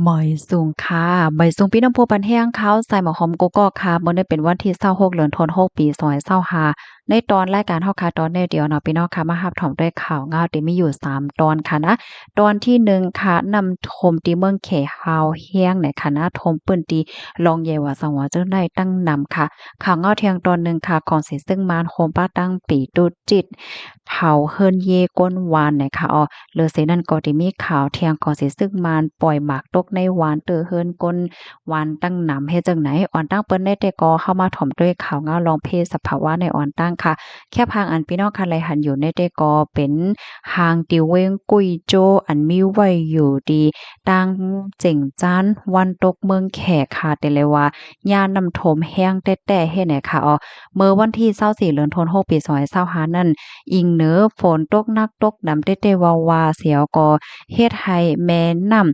ໝາຍສູງຄ່ະ ໝາຍສູງພີ່ນ້ອງຜູ້ປັນແຮງຂ່າວສາຍໝາກຫົມກົກກອກຄ່ະ. ມື້ນີ້ເປັນວັນທີຊາວຫົກ ເດືອນທັນວາ ປີສອງພັນຊາວຫ້າ ໃນຕອນລາຍການເຮົາຄ່ະ ຕອນນີ້ດຽວເນາະ ພີ່ນ້ອງຄ່ະ ມາຮັບຖອມດ້ວຍຂ່າວງາວທີ່ມີຢູ່ສາມຕອນຄ່ະນະ. ຕອນທີໜຶ່ງຄ່ະ ນ້ຳຖ້ວມທີ່ເມືອງແຂຫາວແຮງໃນຂະນະ ຖ້ວມພື້ນທີ່ລ່ອງໃຫຍ່ວ່າສັງວາເຈີໃນຕັ້ງນຳຄ່ະ. ຂ່າວງາວທ່ຽງຕອນໜຶ່ງຄ່ະ ຂອງເສນເຊິ່ງມານໂຮມປະຕັ້ງປີຕຸຈິດ ເຜົາເຮືອນເຢກ້ນວານນະຄະອໍ. ເລີເສນັ້ນກໍໄດ້ມີຂ່າວທ່ຽງຂອງເສນເຊິ່ງມານປ່ອຍໝາກຕົກໃນວານ ເຕີເຮືອນກົ້ນວານຕັ້ງນຳ ເຮັດຈັ່ງໃດ ອ່ອນຕັ້ງເປີນໃນແຕ່ກໍເຮົາມາຖອມດ້ວຍຂ່າວງາວລອງເພສະພາວະໃນອ່ອນຕັ້ງຄ່ະ. ແຄບຫາງອັນພີ່ນ້ອງຄ່ະໄດ້ຫັນຢູ່ໃນແຕ່ກໍເປັນ ຫາງຕິວເວັງກຸຍໂຈ ອັນມີໄວ້ຢູ່ທີ່ຕ່າງເຈັງຈານວັນຕົກເມືອງແຂກຄ່ະ ແຕ່ແລວ່າ ຍາມນ້ຳຖ້ວມແຮງແທ້ໆ ເຮັດໃນຄະອໍ. ເມື່ອວັນທີຊາວສີ່ ເດືອນທັນວາ ປີສອງພັນຊາວຫ້ານັ້ນ ອີງເໜີຝົນຕົກໜັກຕົກໜຳແທ້ໆ ວ່າໆ ສຽວກໍເຮັດໃຫ້ແມ່ນ້ຳ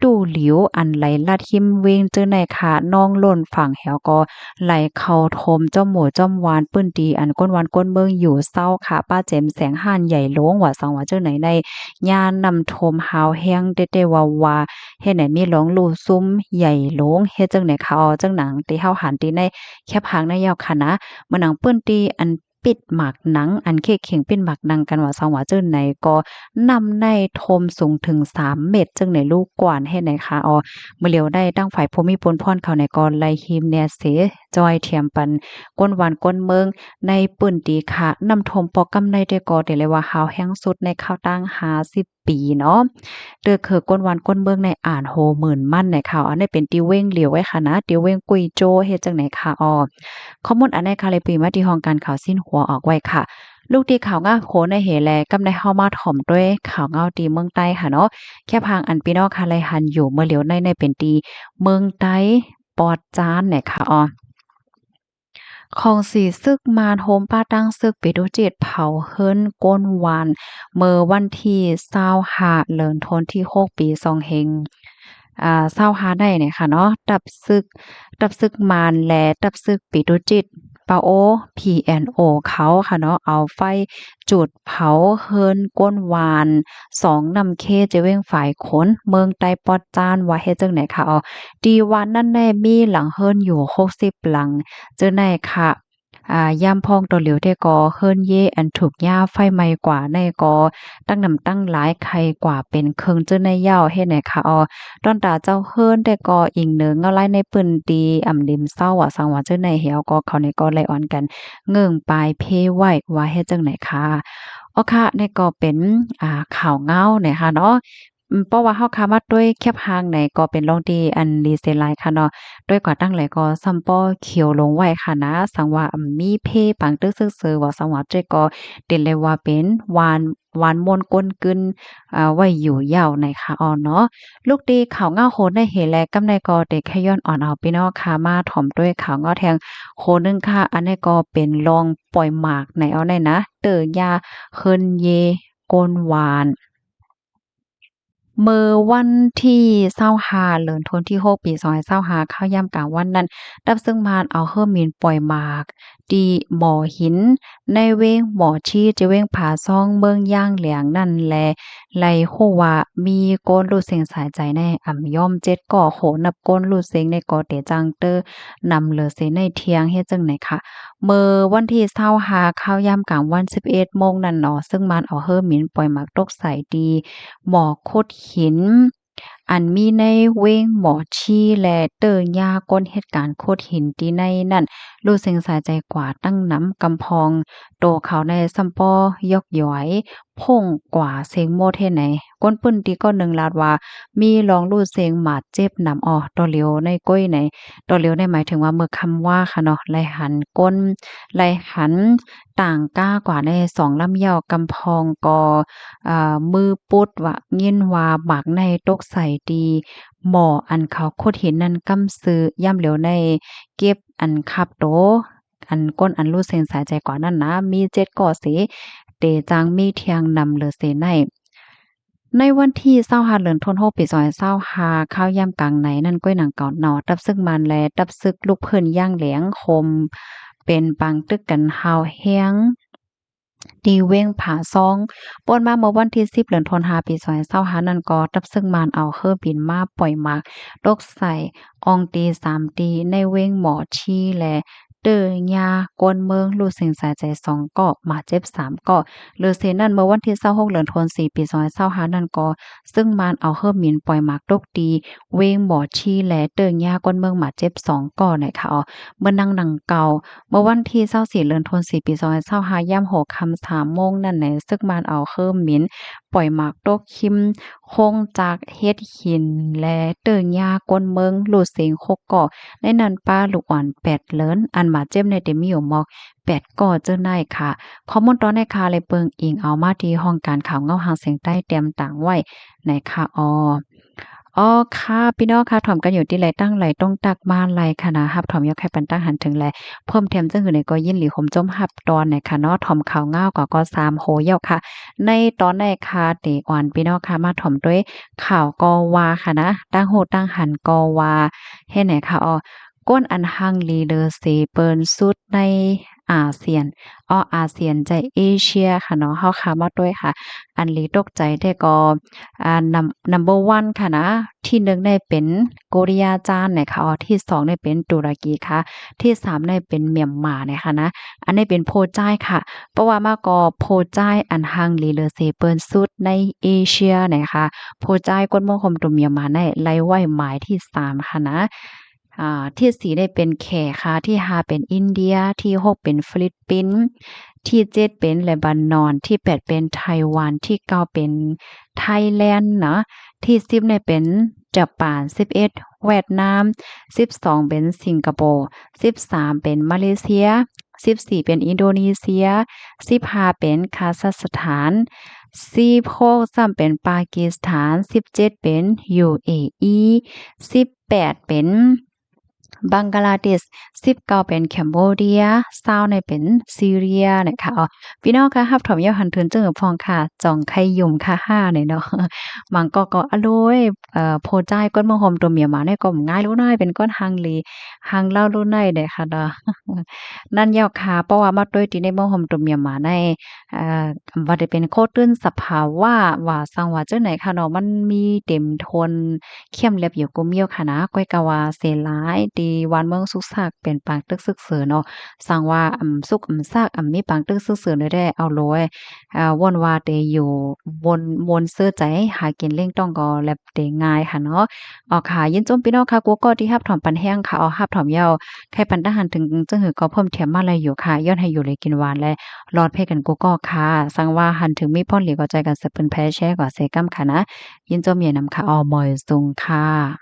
ຕູ້ຫຼິວ ອັນໄຫຼລັດຮິມເວັງເຈີໃນຄະ ນອງລົ້ນຝັ່ງແລ້ວກໍໄຫຼເຂົ້າຖ້ວມຈ້ອມໝູ່ຈ້ອມວານ ພື້ນທີ່ອັນຄົນວານຄົນເມືອງຢູ່ເຊົາຄະ ປະເຈັມແສງຮ້ານໃຫຍ່ຫຼວງ ວ່າສັງວ່າເຈີໃນ ໃນຍາມນ້ຳຖ້ວມຫາວແຮງແທ້ໆ ວ່າໆ ເຮັດໃຫ້ມີລອງຫຼູ່ຊຸມໃຫຍ່ຫຼວງ ເຮັດຈັ່ງໃດຄະອໍ. ຈັ່ງໜັງທີ່ເຮົາຫັນທີ່ໃນແຄບຫາງໃນຍາວຂະນະ ເໝືອນໜັງພື້ນທີ່ອັນປິດໝາກໜັງ ອັນເຂດເຂງປິດໝາກໜັງກັນວ່າສັງວ່າເຈີໃນ ກໍນ້ຳໃນຖ້ວມສູງເຖິງສາມເມັດ ຈຶ່ງໃນລູກກວານເຮັດໃນຄະອໍ. ມື້ຫຼຽວໃນທາງຝ່າຍຜູ້ມີບຸນພອນເຂົາໃນກໍໄລ່ຮີມແນເສ ຈ່ອຍທຽມປັນຄົນວານຄົນເມືອງໃນພື້ນທີ່ຄະ. ນ້ຳຖ້ວມປອກກຳໃນແຕ່ກໍໄດ້ເລີຍວ່າຫາວແຮງສຸດໃນຄາວຕັ້ງຫ້າສິບ ປີເນາະ ເຕີຄືຄົນວານຄົນເມືອງໃນອ່ານໂຮໝື່ນມັນໃນຄະ. ອັນນີ້ເປັນຕິວເວັງຫຼຽວໄວ້ຄະນະ ຕິວເວັງກຸຍໂຈ ເຮັດຈັ່ງໃດຄະອໍ. ຂໍ້ມູນອັນໃດຄະ ໄດ້ປີມາທີ່ຫ້ອງການຂ່າວຊິນຫົວອອກໄວ້ຄະ. ລູກທີ່ຂ່າວງາວໂຫໃນເຫແລ ກຳໃນເຮົາມາຖອມດ້ວຍຂ່າວງາວທີ່ເມືອງໃຕ້ຄະເນາະ. ແຄບຫາງອັນພີ່ນ້ອງຄະໄດ້ຫັນຢູ່ເມື່ອຫຼຽວໃນ ໃນເປັນທີ່ເມືອງໃຕ້ປອດຈານໃນຄະອໍ. ຂອງເສນເຊິ່ງມານໂຮມປະຕັ້ງເຊິ່ງເປໂຕເຈັດ ເຜົາເຮືອນກົ້ນວານ ເມື່ອວັນທີຊາວຫ້າ ເດືອນທັນວາ ປີສອງເຮັງ ອາ ຊາວຫ້າໃນນີ້ຄະເນາະ. ທັບເຊິ່ງ ທັບເຊິ່ງມານ ແລະ ທັບເຊິ່ງເປໂຕເຈັດ ປາໂອ ພີເອັນໂອ ເຂົາຄະເນາະ ເອົາໄຟຈູດເຜົາເຮືອນກົ້ນວານ ສອງນ້ຳເຄ ເຈເວັງຝາຍຂົນ ເມືອງໃຕ້ປອດຈານ ວ່າເຮັດຈັ່ງໃດຄະອໍ. ທີ່ວານນັ້ນແນ່ມີຫຼັງເຮືອນຢູ່ຫົກສິບຫຼັງ ເຈີໃນຄະ. ອາ ຍາມພອງຕໍ່ຫຼຽວແຕ່ກໍເຮືອນເຢອັນຖືກຍາໄຟໄໝ້ກວ່າໃນກໍຕັ້ງນ້ຳຕັ້ງຫຼາຍໄຄກວ່າເປັນເຄິ່ງເຈີໃນເຍົາເຮັດໃນຄະອໍ. ຕອນຕາເຈົ້າເຮືອນແຕ່ກໍອີງເໜີເງົາລາຍໃນພື້ນທີ່ອຳລິມເຊົາວ່າສັງວ່າເຈີໃນແລ້ວກໍເຂົາໃນກໍໄລ່ອ່ອນກັນເງື່ອງປາຍເພໄວ້ວ່າເຮັດຈັ່ງໃດຄະ. ອໍຄະ ໃນກໍເປັນ ອາ ຂ່າວງາວໃນຄະເນາະ. ອືມ ເພາະວ່າເຮົາຄາມາດ້ວຍແຄບຫາງໃນກໍເປັນລອງທີ່ອັນດີເຊນຫຼາຍຄະເນາະ. ດ້ວຍກວ່າຕັ້ງແລກໍຊຳປໍຂຽວລົງໄວ້ຄະນະ ສັງວ່າ ອືມ ມີເພປາງຕຶກຊຶກເຊີວ່າສັງວ່າເຈກໍເຕັນເລີຍວ່າເປັນວານ ວານມ່ວນກົ້ນກຶນ ອາ ໄວ້ຢູ່ເຍົາໃນຄະອໍເນາະ. ລູກທີ່ຂ່າວງາວໂຫໃນເຫແລ ກຳໃນກໍເຕກຂະຍ້ອນອ່ອນເອົາພີ່ນ້ອງຄະມາຖອມດ້ວຍຂ່າວງາວແທ່ງໂຫໜຶ່ງຄະ. ອັນນີ້ກໍເປັນລອງປ່ອຍໝາກໃນເອົາໃນນະ ເຕີຍາເຮືອນເຢກົ້ນວານ. ເມື່ອວັນທີຊາວຫ້າ ເດືອນທັນວາ ປີສອງພັນຊາວຫ້າ ຄາວຍາມກາງວັນນັ້ນ ທັບເຊິ່ງມານເອົາເຮືອໝິນປ່ອຍໝາກ ທີ່ໝໍຫີນ ໃນເວັງໝໍຊີ ເຈເວັງຜາຊອງ ເມືອງຢາງແຫຼງນັ້ນແລ ໄລ່ຮູ້ວ່າມີຄົນລູດເສັງສາຍໃຈໃນອຳຍອມເຈັດກໍໂຫ ນັບຄົນລູດເສັງໃນກໍເຕຈັ່ງເຕີນຳເລີເສໃນທ່ຽງເຮັດຈັ່ງໃດຄະ. ເມື່ອວັນທີຊາວຫ້າ ຄາວຍາມກາງວັນສິບເອັດໂມງນັ້ນເນາະ ເຊິ່ງມານເອົາເຮືອໝິນປ່ອຍໝາກຕົກໃສ່ທີ່ໝໍຂຸດຫີນ ອັນມີໃນເວັງໝໍຊີ ແລະ ເຕີຍາຄົນເຮັດການຂຸດຫີນທີ່ໃນນັ້ນ ລູດເສັງສາຍໃຈກວ່າຕັ້ງນຳ. ກຳພອງໂຕເຂົາໃນຊຳປໍຢອກຢອຍພົ່ງກວ່າເສັງໝົດເຮັດໃນ. ຄົນພື້ນທີ່ກໍໜຶ່ງລາດວ່າ ມີລອງລູດເສັງບາດເຈັບນຳ. ອໍ ຕໍ່ຫຼຽວໃນກ້ອຍໃນ ຕໍ່ຫຼຽວໃນໝາຍເຖິງວ່າເມື່ອຄ່ຳວາຄະເນາະ ໄດ້ຫັນກົ້ນ ໄດ້ຫັນຕ່າງກ້າກວ່າໃນສອງລຳເຍົາ. ກຳພອງກໍ ເອີ ມືປຸດວ່າ ຍິນວ່າໝາກໃນຕົກໃສ່ທີ່ໝໍອັນເຂົາຂຸດຫີນນັ້ນກຳຊື່. ຍາມຫຼຽວໃນເກັບອັນຄັບໂຕ ອັນຄົນອັນລູດເສັງສາຍໃຈກວ່ານັ້ນນະ ມີເຈັດກໍເສ ເຕຈັ່ງມີທ່ຽງນຳເລີເສໃນ. ໃນວັນທີຊາວຫ້າ ເດືອນທັນວາ ປີສອງພັນຊາວຫ້າ ຄາວຍາມກາງໃນນັ້ນ ກ້ອຍໜັງເກົ່າເນາະ ທັບເຊິ່ງມານ ແລະ ທັບເຊິ່ງລູກພື້ນຢາງແຫຼງ ໂຮມເປັນປາງຕຶກກັນຫາວແຮງ ທີ່ເວັງຜາຊອງ. ປ໋ອນມາເມື່ອວັນທີສິບ ເດືອນທັນວາ ປີສອງພັນຊາວຫ້ານັ້ນກໍ ທັບເຊິ່ງມານເອົາເຮືອບິນມາປ່ອຍໝາກຕົກໃສ່ ອອງຕີສາມຕີ ໃນເວັງໝໍຊີ ແລະ ເຕີຍາ ກວນເມືອງ ລູດເສັງສາຍໃຈສອງເກາະ ບາດເຈັບສາມເກາະ. ເຫຼືອເສຍນັ້ນ ເມື່ອວັນທີຊາວຫົກ ເດືອນທັນວາ ປີສອງພັນຊາວຫ້ານັ້ນກໍ ເຊິ່ງມານເອົາເຮືອບິນປ່ອຍໝາກຕົກທີ່ເວັງໝໍຊີ ແລະ ເຕີຍາ ກວນເມືອງ ບາດເຈັບສອງເກາະນະຄະ. ເມື່ອນຳດັ່ງກ່າວ ເມື່ອວັນທີຊາວສີ່ ເດືອນທັນວາ ປີສອງພັນຊາວຫ້າ ຍາມຫົວຄ່ຳສາມໂມງນັ້ນແຫຼະ ເຊິ່ງມານເອົາເຮືອບິນປ່ອຍໝາກຕົກ ຄິມໂຄງຈັກເຮັດຫີນ ແລະ ເຕີຍາ ກວນເມືອງ ລູດເສັງຫົກເກາະ ໃນນັ້ນປະລູກອ່ອນແປດເດືອນ. ອັນບາດເຈັບນີ້ເຕັມມີຢູ່ໝົດແປດເກາະເຈົ້ານາຍຄະ. ຂໍ້ມູນຕອນນີ້ຄະ ໄດ້ເບິ່ງອີງເອົາມາທີ່ຫ້ອງການຂ່າວເງົາຫ່າງສຽງໃຕ້ ຕຽມຕາງໄວ້ນະຄະ. ອໍ ອໍ ຄະ ພີ່ນ້ອງຄະ ຖອມກັນຢູ່ທີ່ໃດຕັ້ງໃດ ຕ້ອງທັກມາໄດ້ຄະນະ ຮັບຖອມຢາກໃຫ້ປັນຕັ້ງຫັນເຖິງ ແລະ ເພີ່ມເຕີມຈັ່ງອື່ນໃດກໍຍິນດີໂຮມຊົມຮັບຕອນນະຄະເນາະ. ຖອມຂ່າວເງົາກໍ ກໍສາມໂຫຍາວຄະ. ໃນຕອນນີ້ຄະ ເຕອອນພີ່ນ້ອງຄະ ມາຖອມດ້ວຍຂ່າວກໍວ່າຄະນະ ຕ່າງຫູຕ່າງຫັນກໍວ່າ ເຮັດໃດຄະ. ອໍ ຄົນອັນຮັ່ງລີເລີເສເປີນສຸດໃນອາຊຽນ ອໍ ອາຊຽນໃຈເອເຊຍຄະເນາະ. ເຮົາຄະມາດ້ວຍຄະ ອັນລີຕົກໃຈແທ້ກໍ ອ່າ ນຳ number one ຄະນະ ທີໜຶ່ງນີ້ເປັນໂກລິຍາຈານນະຄະ. ອໍ ທີສອງນີ້ເປັນຕຸລະກີຄະ ທີສາມນີ້ເປັນມຽນມານະຄະນະ. ອັນນີ້ເປັນໂພຈາຍຄະ ເພາະວ່າມາກໍໂພຈາຍອັນຮັ່ງລີເລີເສເປີນສຸດໃນເອເຊຍນະຄະ. ໂພຈາຍກວນເມືອງໂຮມຕຸນມຽນມານີ້ໄດ້ໄວ້ໝາຍທີສາມຄະນະ. ອ່າ ທີສີ່ໄດ້ເປັນແຂກຄະ ທີຫ້າເປັນອິນເດຍ ທີຫົກເປັນຟີລິບປິນ ທີເຈັດເປັນເລບານອນ ທີແປດເປັນໄຕ້ຫວັນ ທີເກົ້າເປັນໄທແລນນະ ທີສິບນີ້ເປັນຈະປານ ສິບເອັດຫວຽດນາມ ສິບສອງເປັນສິງກະໂປ ສິບສາມເປັນມາເລເຊຍ ສິບສີ່ເປັນອິນໂດເນເຊຍ ສິບຫ້າເປັນຄາຊາກສະຖານ ສິບຫົກຊ້ຳເປັນປາກິສຖານ ສິບເຈັດເປັນຢູເອອີ ສິບແປດເປັນ ບັງກາລາເດດ ສິບເກົ້າເປັນແຄມໂບເດຍ ຊາວນີ້ເປັນຊີເຣຍນະຄະ. ອໍ ພີ່ນ້ອງຄະ ຮັບຖອມຢາກຫັນເຖິງເຈົ້າຂອງຄະ ຈອງໄຄຍຸມຄະຫ້ານີ້ເນາະ. ບາງກໍ ກໍອະໂລຍ ເອີ ໂພຈາຍກວນເມືອງໂຮມຕຸນມຽນມານີ້ກໍງ່າຍລູກນ້ອຍ ເປັນກວນຮັ່ງລີຮັ່ງເລີລູກນ້ອຍເດ້ຄະເນາະ. ນັ້ນຍາວຄະ ເພາະວ່າມາດ້ວຍທີ່ໃນເມືອງໂຮມຕຸນມຽນມານີ້ ເອີ ບໍ່ໄດ້ເປັນໂຄດຕື່ນສະພາວະວ່າ ວ່າສັງວ່າຈັ່ງໃດຄະເນາະ ມັນມີເຕັມທົນ ເຂັ້ມແລັບຢູ່ກຸມຢູ່ຄະນະ. ກ້ອຍກະວ່າເສຍຫຼາຍທີ່ບ້ານເມືອງສຸກຊາກເປັນປາງຕຶກຊຶກເສີເນາະ. ສັງວ່າ ອຳ ສຸກອຳຊາກອຳມີປາງຕຶກຊຶກເສີແດ່ໆ ເອົາໂລຍ ອາ ວົນວ່າແຕ່ຢູ່ ວົນ ວົນເຊີໃຈ ຫາກິນລ້ຽງຕ້ອງກໍແລັບແຕ່ງ່າຍຄະເນາະ. ອໍ ຄະ ຍິນຊົມພີ່ນ້ອງຄະ ກູ່ກໍທີ່ຮັບຖອມປັນແຮງຄະ. ອໍ ຮັບຖອມຢາວ ໃຫ້ປັນຕາຫັນເຖິງ ຈຶ່ງຫືອກໍເພີ່ມເຕີມມາໄດ້ຢູ່ຄະ ຍ້ອນໃຫ້ຢູ່ດີກິນຫວານ ແລະ ລອດແພ້ກັນກູ່ກໍຄະ. ສັງວ່າຫັນເຖິງມີພອນດີກໍໃຈກັນ ແຊເປີນແພແຊກໍເຊກຳຄະນະ. ຍິນຊົມໃຫຍ່ນຳຄະ. ອໍ ໝອຍສູງຄະ.